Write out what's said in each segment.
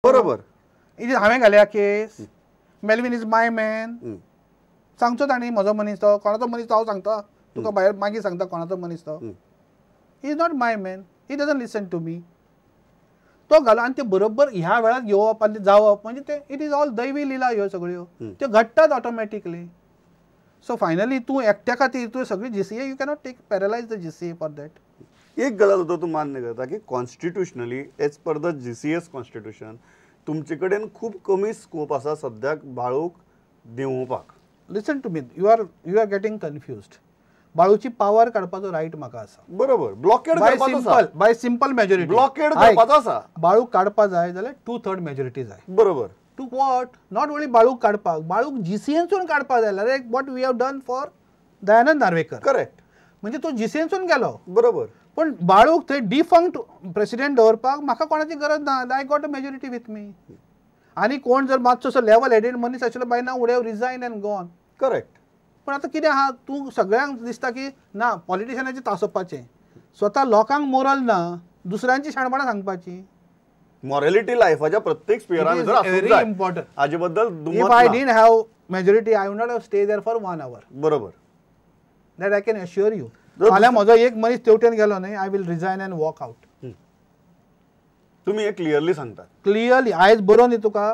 बरोबर. हांवें घाल्या case. Melvin is my man. सांगचो तांणी म्हजो मनीस तो, कोणाचो मनीस तो हांव सांगता तुका, भायर मागीर सांगता कोणाचो मनीस तो. He is not my man, he doesn't listen to me. तो घालो आनी ते बरोबर ह्या वेळार येवप आनी जावप म्हणजे ते it is all दैवी लिला ह्यो सगळ्यो, त्यो घडटात ऑटोमॅटिकली. सो फायनली तूं एकट्या खातीर तूं सगळी GCA you cannot take paralyse the GCA for that. एक गजाल सुद्दां तूं मान्य करता की constitutionally as per the GCS constitution तुमचे कडेन खूब कमी स्कोप आसा सद्याक बाळूक देंवोवपाक. Listen to me, you are getting confused. बाळूची पावर काडपाचो रायट म्हाका आसा. बरोबर. ब्लॉकेड करपाचो आसा बाय सिंपल मेजॉरिटी. ब्लॉकेड करपाचो आसा. बाळू काडपा जाय जाल्यार 2/3 मेजॉरिटी जाय. बरोबर. To what? Not only बाळूक काडपाक, बाळूक जीसीएनसून काडपाक जाय जाल्यार what we have done for Dayanand Narvekar. Correct. म्हणजे तो जीसीएनसून गेलो. बरोबर. पण बाळूक थंय डिफंक्ट प्रेसिडेंट दवरपाक म्हाका कोणाची गरज ना. I got a majority with me. आनी कोण जर मातसो असो लेवल हेडेड मनीस आशिल्लो by now would have resign and gone. Correct. पण आतां कितें आहा, तूं सगळ्यांक दिसता की ना पॉलिटिशनाचें तासोवपाचें, स्वता लोकांक मोरल ना, दुसऱ्यांची शाणपणां सांगपाची. मॉरॅलिटी लायफाच्या प्रत्येक स्पियरा भितर आसूंक जाय. इम्पॉर्टंट. हाजे बद्दल if I didn't have majority I would not have stay there for 1 hour. बरोबर. That I can assure you. फाल्यां म्हजो एक मनीस तेवटेन गेलो न्हय, I will resign and walk out. तुमी हे क्लियरली सांगता. क्लियरली आयज बरोवन दी तुका,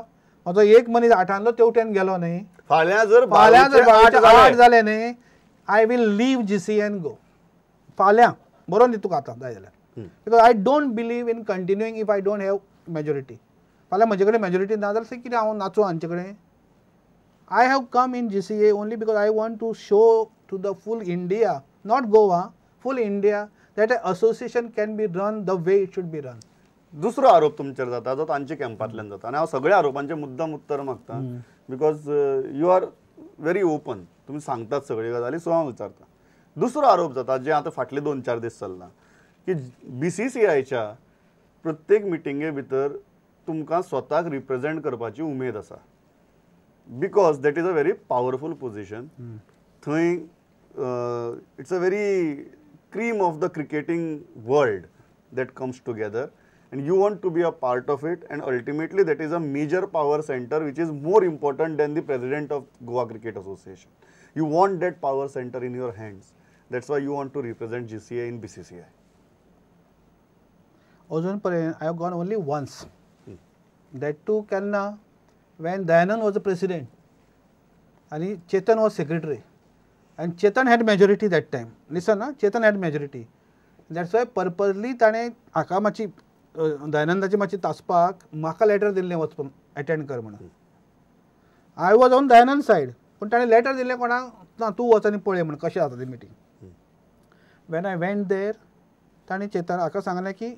म्हजो एक मनीस आठांतलो तेवटेन गेलो न्हय, फाल्यां जर 8 जाले न्हय, I will leave GCA and go. फाल्यां बरोवन दी तुका आतां जाय जाल्यार. Because I don't believe in continuing if I don't have majority. फाल्यां म्हजे कडेन मेजॉरिटी ना जाल्यार कितें हांव नाचूं हांचे कडेन? I have come in GCA only because I want to show to the full India, not Goa, full India, that a association can be run the way it should be run. दुसरो आरोप तुमचेर जाता जो तांच्या कॅम्पांतल्यान जाता, आनी हांव सगळ्या आरोपांचे मुद्दाम उत्तर मागता because you are very open, तुमी सांगतात सगळ्यो गजाली, सो हांव विचारता. दुसरो आरोप जाता जे आतां फाटले 2-4 दीस चल्ला की BCCIच्या प्रत्येक मिटिंगे भितर तुमकां स्वताक रिप्रेजेंट करपाची उमेद आसा, because that is a very powerful position. थंय it's a very cream of the cricketing world that comes together and you want to be a part of it, and ultimately that is a major power center which is more important than the president of Goa Cricket Association. You want that power center in your hands. That's why you want to represent GCA in BCCI. अजून पर्यंत I have gone only once. That too केन्ना, when Dayanand was the president आनी Chetan was secretary, and Chetan had majority that time. Listen ah, Chetan had majority. That's why purposely ताणें हाका मातशी दयानंदाची मातशी तासपाक म्हाका letter दिल्लें वचून एटेंड कर म्हणून. I was on Dayanand side, पूण ताणें लेटर दिल्लें कोणाक ना, तूं वच आनी पळय म्हण कशें जाता ती meeting. When I went there ताणें चेतन हाका सांगलें की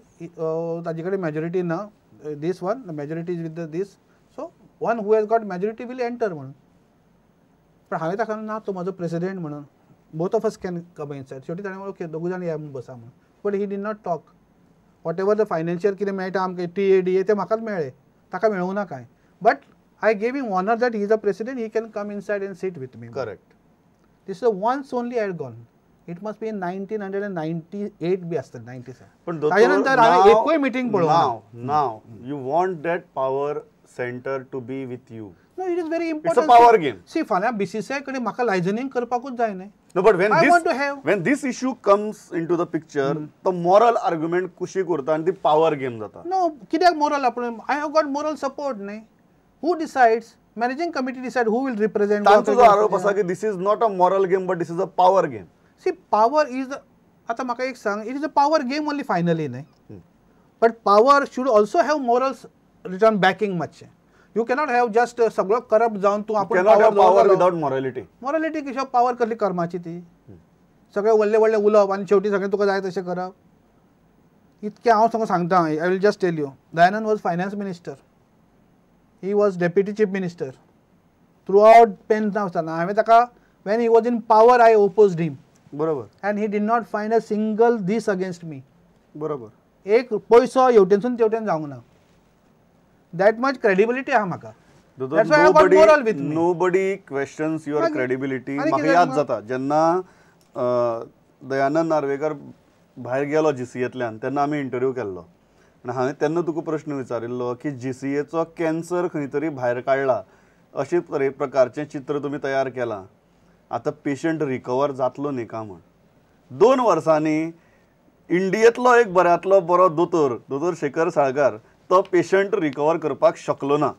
ताजे कडेन मेजॉरिटी ना, this one the majority is with this, so one who has got majority will enter म्हणून. पण हांवें ताका ना, तो म्हजो प्रेसिडेंट म्हणून, both of us can come inside. शेवटी ताणें म्हणलें ओके दोगूय जाण या म्हूण बसा म्हणून. But he did not talk. Whatever the financial कितें मेळटा आमकां TA DA तें म्हाकाच मेळ्ळें, ताका मेळूंक ना कांय. But I gave him honour that he is a president, he can come inside and sit with me. Correct. This is once only I had gone. It must be in 1998 बी आसतलें, 97. पण ताजे नंतर हांवें एकूय मिटींग पळोवंक ना. Now you want that power centre to be with you. No, it is very important. It's a power game. See, फाल्यां BCCI कडेन म्हाका लायजनींग करपाकूच जाय न्हय. No, but when this issue comes into the picture, the moral argument कुशीक उरता आनी ती power game जाता. No, कित्याक moral आपण? I have got moral support न्हय. Who decides? Managing committee decide who will represent. तांचो जो आरोप आसा की this is not a moral game but this is a power game. See, power is, आतां म्हाका एक सांग, it is a power game only finally न्हय. But power should also have morals return backing मातशें. You cannot have just सगळो corrupt जावन तूं आपूण पावर विदाउट मॉरॅलिटी. मॉरॅलिटी कशें पावर कसली कर्माची ती, सगळे व्हडले व्हडले उलोवप आनी शेवटी सगळें तुका जाय तशें करप. इतकें हांव सगळें सांगता. I will just tell you, Dayanand was finance minister, he was deputy chief minister throughout pen आसतना हांवें ताका when he was in power I opposed him. बरोबर. And he did not find a single this against me. बरोबर. एक पयसो हेवटेनसून तेवटेन जावंक ना. That much credibility आहा म्हाका. That's why I got moral with me. Nobody questions your credibility. म्हाका याद जाता जेन्ना दयानंद नार्वेकर भायर गेलो जीसीएंतल्यान तेन्ना आमी इंटरव्यू केल्लो. आनी हांवें तेन्ना तुका प्रश्न विचारिल्लो की जीसीएचो कॅन्सर खंय तरी भायर काडला अशे प्रकारचें चित्र तुमी तयार केलां, आतां पेशंट रिकवर जातलो न्ही काय म्हण. 2 वर्सांनी इंडियेंतलो एक बऱ्यांतलो बरो दोतोर, दोतोर शेखर साळकार, तो पेशंट रिकवर करपाक शकलो ना.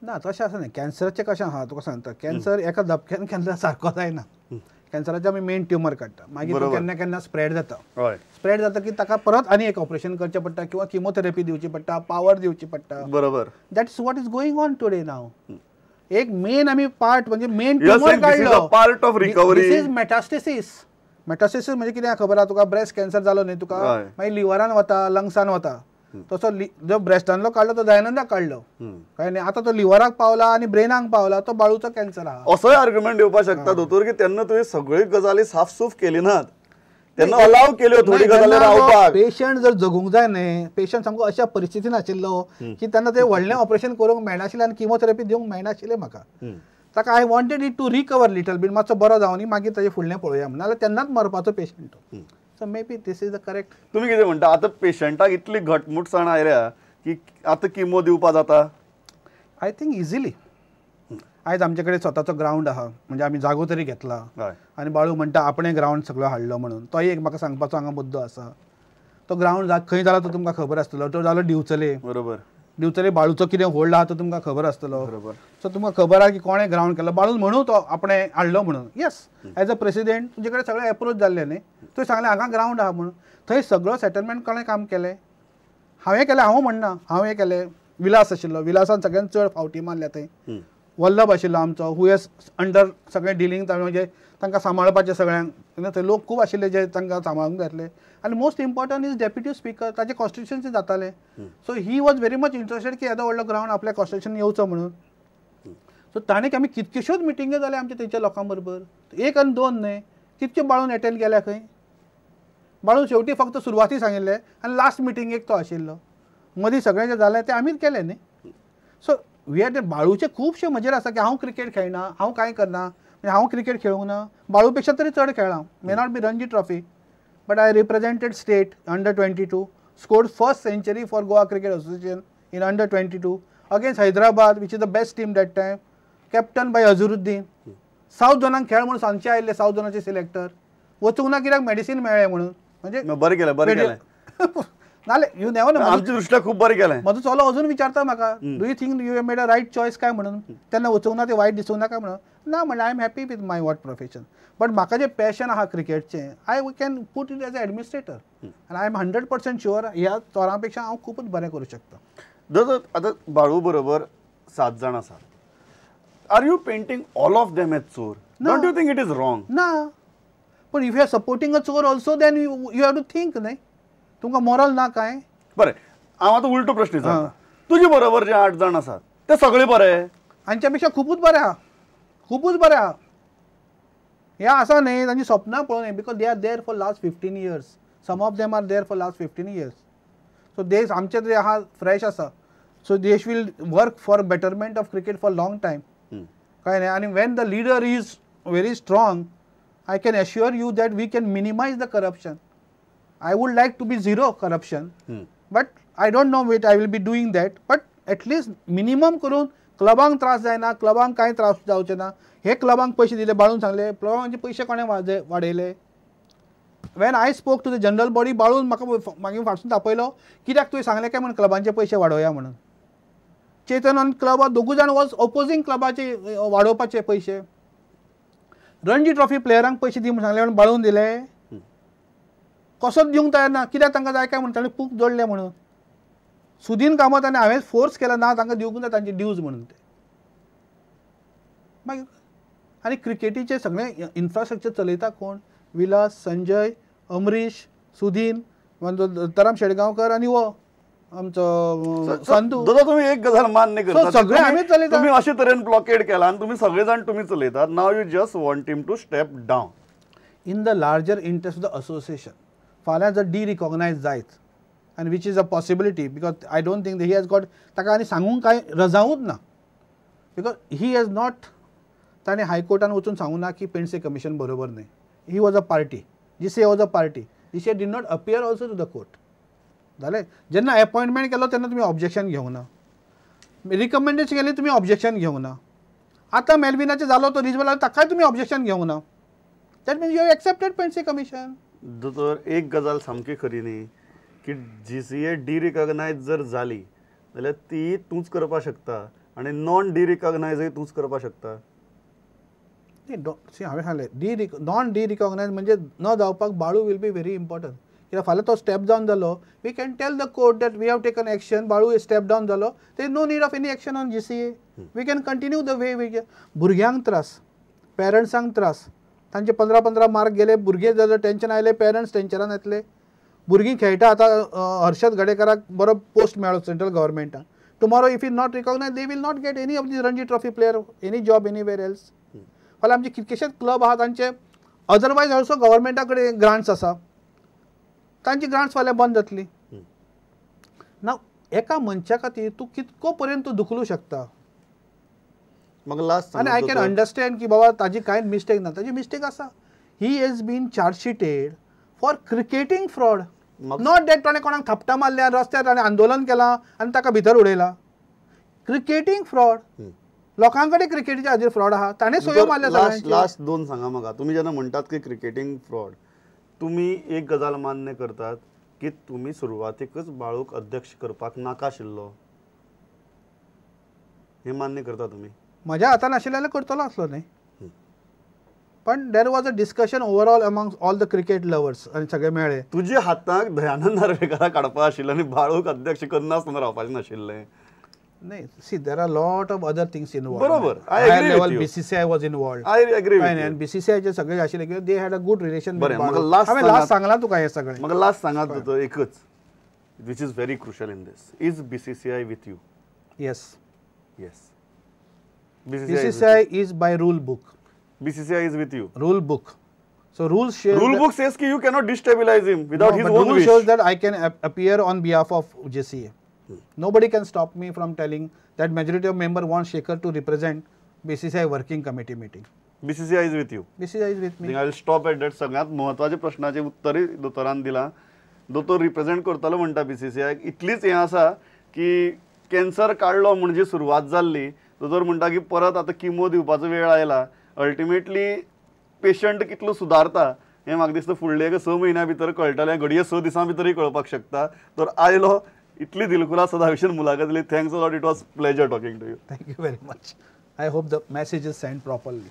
ना, तशें आसा न्ही. कॅन्सराचें कशें आहा तुका सांगता, कॅन्सर एका धपक्यान केन्ना सारको जायना. कॅन्सराचे आमी मेन ट्युमर काडटा, मागीर तो केन्ना केन्ना स्प्रेड जाता. स्प्रेड जाता की ताका परत आनी एक ऑपरेशन करचें पडटा किंवा किमोथेरपी दिवची पडटा, पावर दिवची पडटा. बरोबर. That's what is going on today now. एक मेन आमी पार्ट म्हणजे मेन ट्युमर काडलो, part of recovery. This is metastasis. Metastasis म्हणजे कितें खबर आहा तुका? ब्रेस्ट कॅन्सर जालो न्ही तुका, मागीर लिवरान वता, लंग्सान वता. तसो जो ब्रेस्टांतलो काडलो तो दयानंदाक काडलो, कळ्ळें न्ही? आतां तो लिवराक पावला आनी ब्रेनाक पावला, तो बाळूचो कॅन्सर आहा. असोय आर्ग्युमेंट येवपाक शकता दोतोर की तेन्ना तुवें सगळी गजाली साफसूफ केली नात, तेन्ना अलाव केल्यो थोडी गजाली रावपाक. पेशंट जर जगूंक जाय न्ही, पेशंट सामको अशा परिस्थितीन आशिल्लो की तेन्ना ते व्हडलें ऑपरेशन करूंक मेळनाशिल्लें आनी किमोथेरपी दिवंक मेळनाशिल्लें म्हाका. ताका I wanted it to recover little bit, मातसो बरो जावनी मागीर ताजें फुडलें पळोवया म्हणून, नाजाल्यार तेन्नाच मरपाचो पेशंट तो. So maybe this is the correct. तुमी कितें म्हणटा आतां पेशंटाक इतली घटमूटसाण आयल्या की आतां किमो दिवपा जाता? I think easily. आयज आमचे कडेन स्वताचो ग्रावंड आहा, म्हणजे आमी जागो तरी घेतला. आनी बाळू म्हणटा आपणें ग्रावंड सगळो हाडलो म्हणून, तोय एक म्हाका सांगपाचो हांगा मुद्दो आसा. तो ग्रावंड खंय जाला तो तुमकां खबर आसतलो, तो जालो दिवचले. बरोबर. दिवचले बाळूचो कितें होल्ड आहा तो तुमकां खबर आसतलो. बरोबर. सो तुमकां खबर आहा की कोणें ग्रावंड केलो, बाळून म्हणून तो आपणें हाडलो म्हणून. येस, एज अ प्रेसिडेंट तुजे कडेन सगळें एप्रोच जाल्लें न्ही, तुवें सांगलें हांगा ग्रावंड आहा म्हणून, थंय सगळो सेटलमेंट कोणें काम केलें? हांवें केलें, हांव म्हणना हांवें केलें. विलास आशिल्लो, विलासान सगळ्यांत चड फावटी मारल्या थंय. वल्लभ आशिल्लो आमचो, हू एस अंडर सगळें डिलींग, म्हणजे तांकां सांबाळपाचें सगळ्यांक. तेन्ना थंय लोक खूब आशिल्ले जे तांकां सांबाळूंक जाय आसले. आनी most important is deputy speaker, ताचे कॉन्स्टिट्युशन्सी जातालें. So he was very much interested की येदो व्हडलो ग्रावंड आपल्या कॉन्स्टिट्युशन येवचो म्हणून. सो ताणें आमी कितक्योश्योच मिटिंग्यो जाल्यो आमच्या थंयच्या लोकां बरोबर, एक आनी दोन न्हय, कितक्यो बाळून एटेंड केल्या खंय. बाळून शेवटी फक्त सुरवाती सांगिल्लें आनी लास्ट मिटिंगेक तो आशिल्लो, मदीं सगळें जें जालें तें आमीच केलें न्ही. सो we are बाळूचे खुबशे म्हजेर आसा की हांव क्रिकेट खेळना, हांव कांय करना, म्हणजे हांव क्रिकेट खेळूंक ना, बाळू पेक्षा तरी चड खेळ्ळां. May not be Ranji trophy, but I represented state under 22, scored first century for Goa Cricket Association in under 22 against Hyderabad, which is the best team that time, captain by Azharuddin. South झोनाक खेळ म्हणून सांजचे आयिल्ले, south झोनाचे selector वचूंक ना कित्याक medicine मेळ्ळें म्हणून. म्हणजे बरें केलें, बरें केलें. नाजाल्यार you never know. आमच्या दृश्ट्या खूब बरें केलें. म्हजो चलो अजून विचारता म्हाका, do you think you made a right choice काय म्हणून, तेन्ना वचूंक ना तें वायट दिसूंक ना काय म्हणून. ना म्हणलें, I am happy with my what profession, but म्हाका जें पॅशन आहा क्रिकेटचें, I can put it as a administrator आनी I am 100% sure ह्या चोरां पेक्षा हांव खुबूच बरें करूं शकता. दोतोर, आतां बाळू बरोबर 7 जाण आसात, are you painting all of them as चोर? Don't you think it is wrong? ना, पण if you are supporting a चोर also then you have to think न्ही, तुमकां मोरल ना काय? बरें, हांव आतां उलटो प्रश्न विचारता, तुजे बरोबर जे 8 जाण आसात ते सगळे बरे? हांच्या पेक्षा खुबूच बरे आहा, खुबूच बरे आहा. हे आसा न्ही तांची सपनां पळोवन, because they are there for last 15 years, some of them are there for last 15 years. So देश आमचे जे आहा फ्रेश आसा, so देश will work for betterment of cricket for long time, कळ्ळें न्ही? आनी when the leader is very strong, I can assure you that we can minimise the corruption. I would like to be zero corruption, but I don't know what I will be doing that. But at least minimum करून क्लबांक त्रास जायना, क्लबांक कांय त्रास जावचे ना. हे क्लबांक पयशे दिले, बाळून सांगले क्लबांचे पयशे कोणें वाडयले. When I spoke to the general body, बाळून म्हाका मागीर फाटसून तापयलो, कित्याक तुवें सांगलें काय म्हणून क्लबांचे पयशे वाडोवया म्हणून. चेतन आनी क्लबा दोगूय जाण वॉज ओपोजींग क्लबाचे वाडोवपाचे पयशे. रणजी ट्रॉफी प्लेयरांक पयशे दी म्हणून सांगले म्हणून बाळून दिले, कसोच दिवंक तयार ना, कित्याक तांकां जाय काय म्हणून ताणें पूक जोडले म्हणून. सुदीन कामत आनी हांवें फोर्स केला ना तांकां दिवंक जाय तांचे ड्यूज म्हणून ते. मागीर आनी क्रिकेटीचें सगळें इन्फ्रास्ट्रक्चर चलयता कोण? विलास, संजय, अमरीश, सुदीन, दत्ताराम शेडगांवकर आनी हो आमचो संतू. दादा, तुमी एक गजाल मान्य करता, सगळे आमीच चलयता. तुमी अशे तरेन ब्लॉकेड केला आनी तुमी सगळे जाण तुमी चलयतात. Now you just want him to step down in the larger interest of the association. फाल्यां जर डिरिकॉग्नायज जायत, आनी which is a possibility, because I don't think he has got, ताका आनी सांगूंक कांय रजावूच ना, because he has not, ताणें हायकोर्टान वचून सांगूं ना की पेंडसे कमिशन बरोबर न्हय. He was a party, GCA was a party, GCA did not appear also to the court. जालें. जेन्ना अपॉयंटमेंट केलो तेन्ना तुमी ऑब्जेक्शन घेवंक ना, रिकमेंडेशन केलें तुमी ऑब्जेक्शन घेवंक ना, आतां मेलविनाचें जालो तो रिजवाल ताकाय तुमी ऑब्जेक्शन घेवंक ना. That means you have accepted Pendse commission. दोतोर, एक गजाल सामकी खरी न्ही की जीसीए डिरिकॉग्नायज जर जाली जाल्यार ती तूंच करपाक शकता आनी नॉन डिरिकॉग्नायजय तूंच करपाक शकता. सी, हांवें सांगलें डी नॉन डिरिकॉग्नायज म्हणजे न जावपाक Balu will be very important. कित्याक फाल्यां तो स्टेप डावन जालो, we can tell the court that we have taken action, Balu step down जालो, there is no need of any action on GCA, we can continue the way we. भुरग्यांक त्रास, पेरंट्सांक त्रास, तांचे 15-15 mark गेले, भुरगे जाल्यार tension आयलें, पेरंट्स टेंशनान येतले. भुरगीं खेळटा आतां, हर्षद गडेकाराक बरो पोस्ट मेळ्ळो central गव्हर्मेंटान. Tomorrow if is not recognise they will not get any of the Ranji trophy player any job anywhere else. फाल्यां आमचे कितकेशेच क्लब आहा तांचे अदरवायज ऑल्सो गव्हर्मेंटा कडेन ग्रांट्स आसा, तांची ग्रांट्स फाल्यां बंद जातली. ना एका मनशा खातीर तूं कितको पर्यंत तूं दुखलूं शकता. म्हाका लास्ट आनी I can understand की बाबा ताजी कांयच मिस्टेक ना, ताजी मिस्टेक आसा. He has been chargesheeted for cricketing fraud, not that ताणें कोणाक थापटां मारल्या रस्त्यार, ताणें आंदोलन केलां आनी ताका भितर उडयला. क्रिकेटींग फ्रॉड, लोकां कडेन क्रिकेटीच्या हाजेर फ्रॉड आहा, ताणें सयो मारल्या सगळ्यांच्यो. लास्ट दोन सांगा म्हाका, तुमी जेन्ना म्हणटात की क्रिकेटींग फ्रॉड, तुमी एक गजाल मान्य करतात की तुमी सुरवातीकच बाळूक अध्यक्ष करपाक नाका आशिल्लो, हें मान्य करता तुमी? म्हज्या हातान आशिल्लें जाल्यार करतलो आसलो न्ही, पण there was a discussion overall among all the cricket lovers आनी सगळे मेळ्ळे. तुज्या हाताक दयानंद नार्वेकाराक काडपा आशिल्लें आनी बाळूक अध्यक्ष करनासतना रावपाचें नाशिल्लें. नाही, see there are lot of other things involved. बरोबर, I agree level BCCI was involved. I agree with you. बीसीसीआयचे सगळे आशिल्ले की they had a good relation. बरें, म्हाका लास्ट हांवें लास्ट सांगलां तुका हें सगळें. म्हाका लास्ट सांगात दोतोर एकच, which is very crucial in this, is BCCI with you? Yes. Yes, BCCI is by rule book. BCCI is with you. Rule book. So rules show rule book says ki you cannot destabilize him without his own rule wish. Shows that I can appear on behalf of JCA. Nobody can stop me from telling that majority of member want Shekhar to represent BCCI working committee meeting. BCCI is with you. BCCI is with me. I will stop at that. सगळ्यात महत्वाचे प्रश्नाचे उत्तरय दोतोरान दिलां. दोतोर represent करतलो म्हणटा BCCI. इतलीच हें आसा की कॅन्सर काडलो म्हणजे सुरवात जाल्ली, दोतोर म्हणटा की परत आतां किमो दिवपाचो वेळ आयला. अल्टिमेटली पेशंट कितलो सुदारता हें म्हाका दिसता फुडले एक 6 म्हयन्या भितर कळटलें, घडये 6 दिसां भितरूय कळपाक शकता. तर आयलो, इतली दिलखुलास सदा विशीं मुलाखत दिली. Thanks a lot, it was pleasure talking to you. Thank you very much. I hope the message is sent properly.